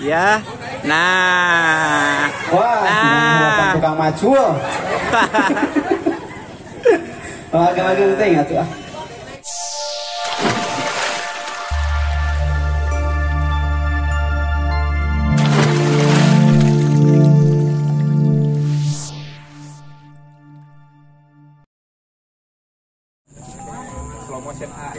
Ya. Nah. Wah, nah. Tukang macul. Agak-agak teh atuh ah. Slow motion A. Nah,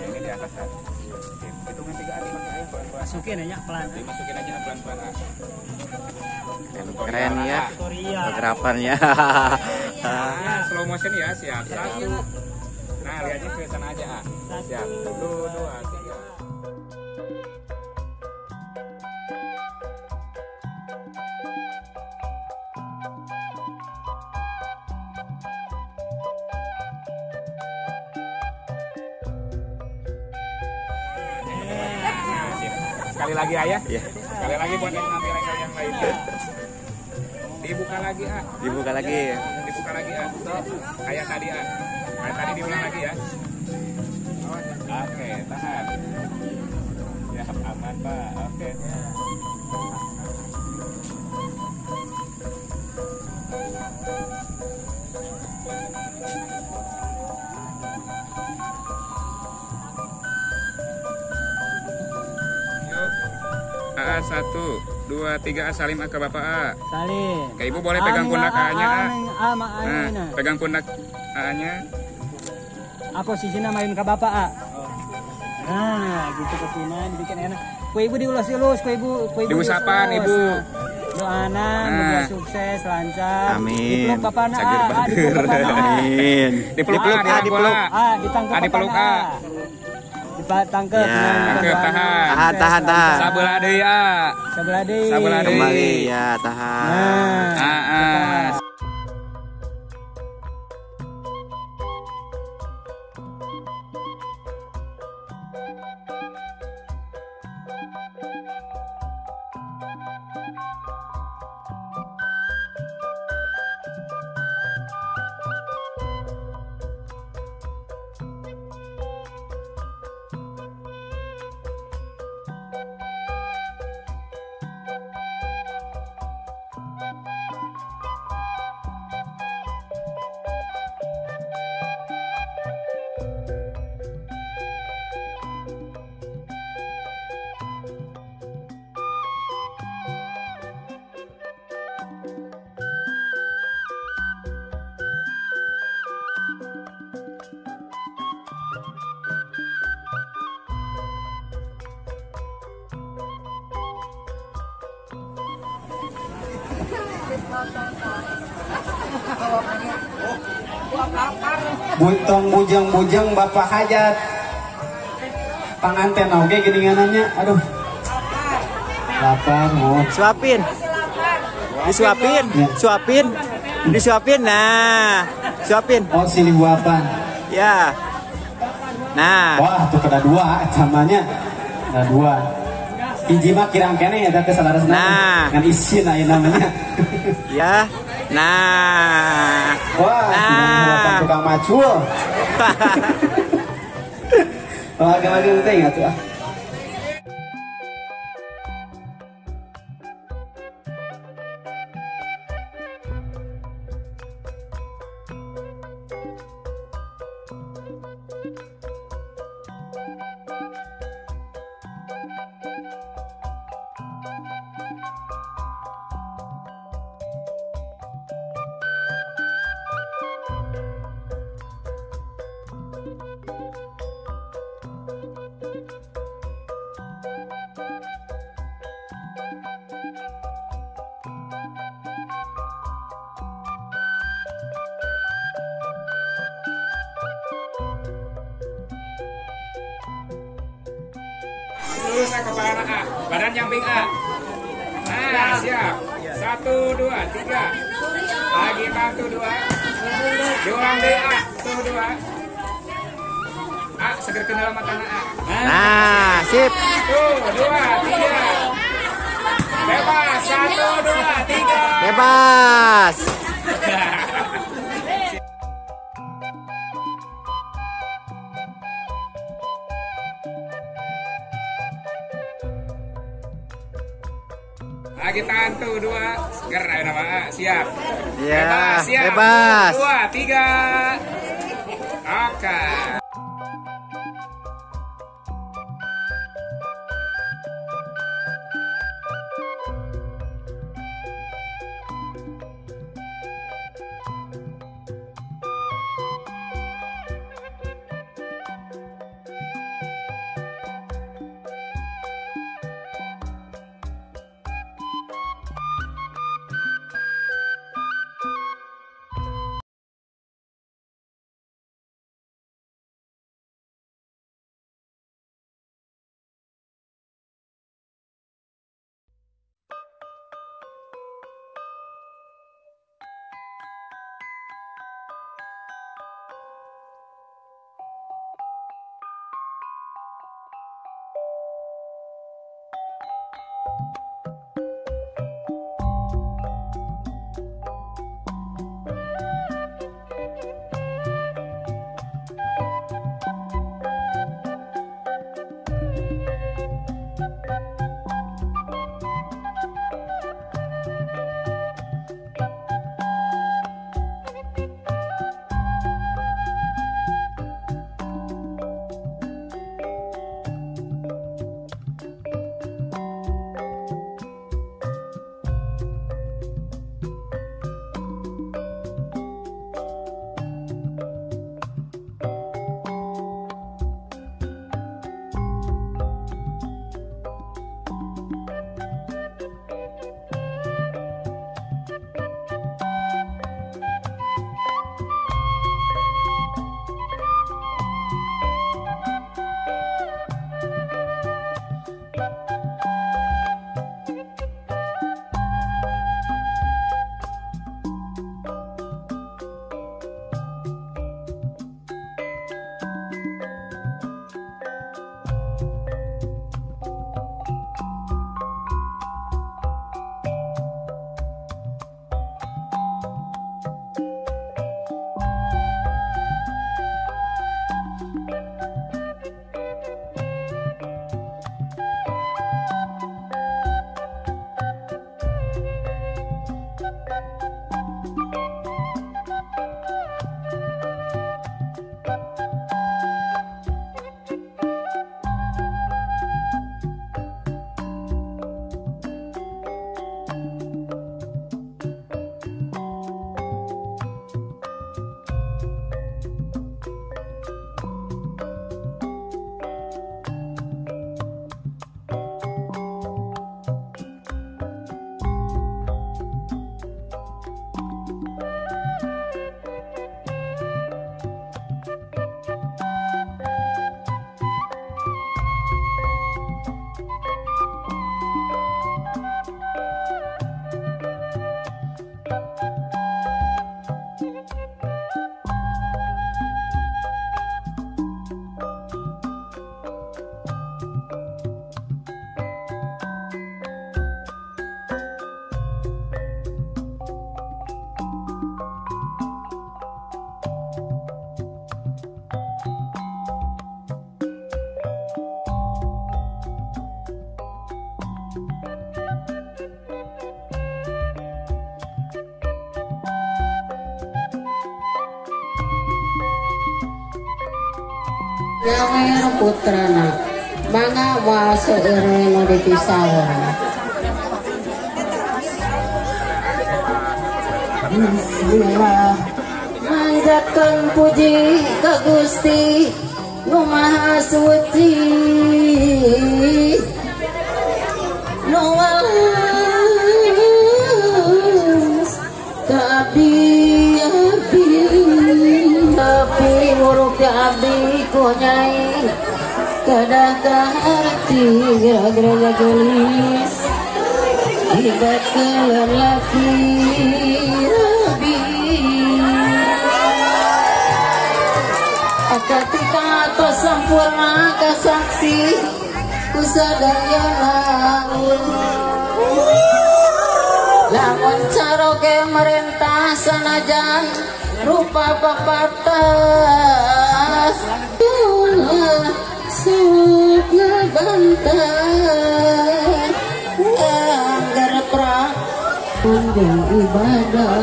ini di atas kan. Hitungan 3 A dipakai ayah pelan-pelan. Masukin aja pelan. Dimasukin aja pelan-pelan. Keren ya. Pergerakannya. Nah, slow motion ya, siap. 1. Nah, lihatnya ke sana aja, A. Siap. 1, 2, 3. Sekali lagi ayah. Ya. Sekali lagi buat yang ngambil yang lainnya. Dibuka lagi A. Dibuka lagi. Dibuka lagi A. Kayak tadi A. Kayak tadi diulang lagi ya. Oke, tahan. Siap, aman Pak. Oke. A, 1, 2, 3, A, salim A ke Bapak A. Salim. Ke Ibu boleh pegang pundak A-nya A. Nah, pegang pundak A-nya. A posisinya main ke Bapak A. Nah, gitu kepina dibikin enak. Ku Ibu diulus-ulus, ku Ibu diusapan Ibu. Doana, moga sukses, lancar. Amin. Dipeluk Bapak A, dipeluk Bapak A. Amin. Dipeluk A, dipeluk A, ditangkap dipeluk A. Tangkep, ya. Tangkep, tahan. Tahan, tahan, tahan. Sabelah deui, A. Sabelah deui. Sabelah deui. Kembali ya, tahan. Nah. Ah. Buntong bujang-bujang bapak hajat panganten oge geninganannya, aduh lapar mau suapin, disuapin ya. Suapin, disuapin, nah suapin. Oh silih buapan ya, nah wah tuh kena dua namanya kena dua hiji mah kirang kene ya teh salarasna nah ngan isin aya namanya ya. Nah, wah, nah. Tukang macul. Agak-agak teh atuh ah. Lurus A kepala A, badan nyamping A. Nah, siap. 1, 2, 3. Lagi 1, 2. Diulang deh A. 1, 2. A A, seger kenal matana A. Nah, sip. 1, 2, 3. Bebas. 1, 2, 3. Bebas. Lagi tahan tuh 2, seger ayo nama A, siap. Ya, bebas, siap. Bebas. 2, 3. Oke. Nyawer putrana mangga moal seueur nu dipisawer. Bismillah manjatkeun puji ka Gusti nu Maha Suci nu welas ka abdi abdi tapi muruk abdi ku nyai kedah kaharti gara-gara gelis ibat lelaki rabi ketika tos sampurna kasaksi ku sadayana lamun caroge merentah sanajan rupa papatah sok ngabantah anggar pra ibadah.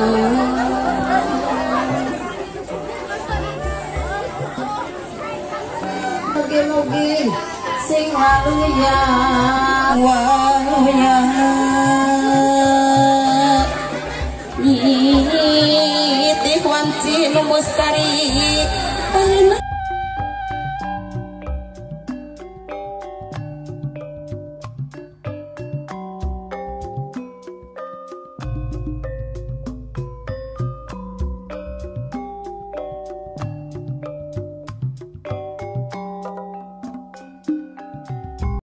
Mugi-mugi sing waluya waluya nitih wanci nu mustari.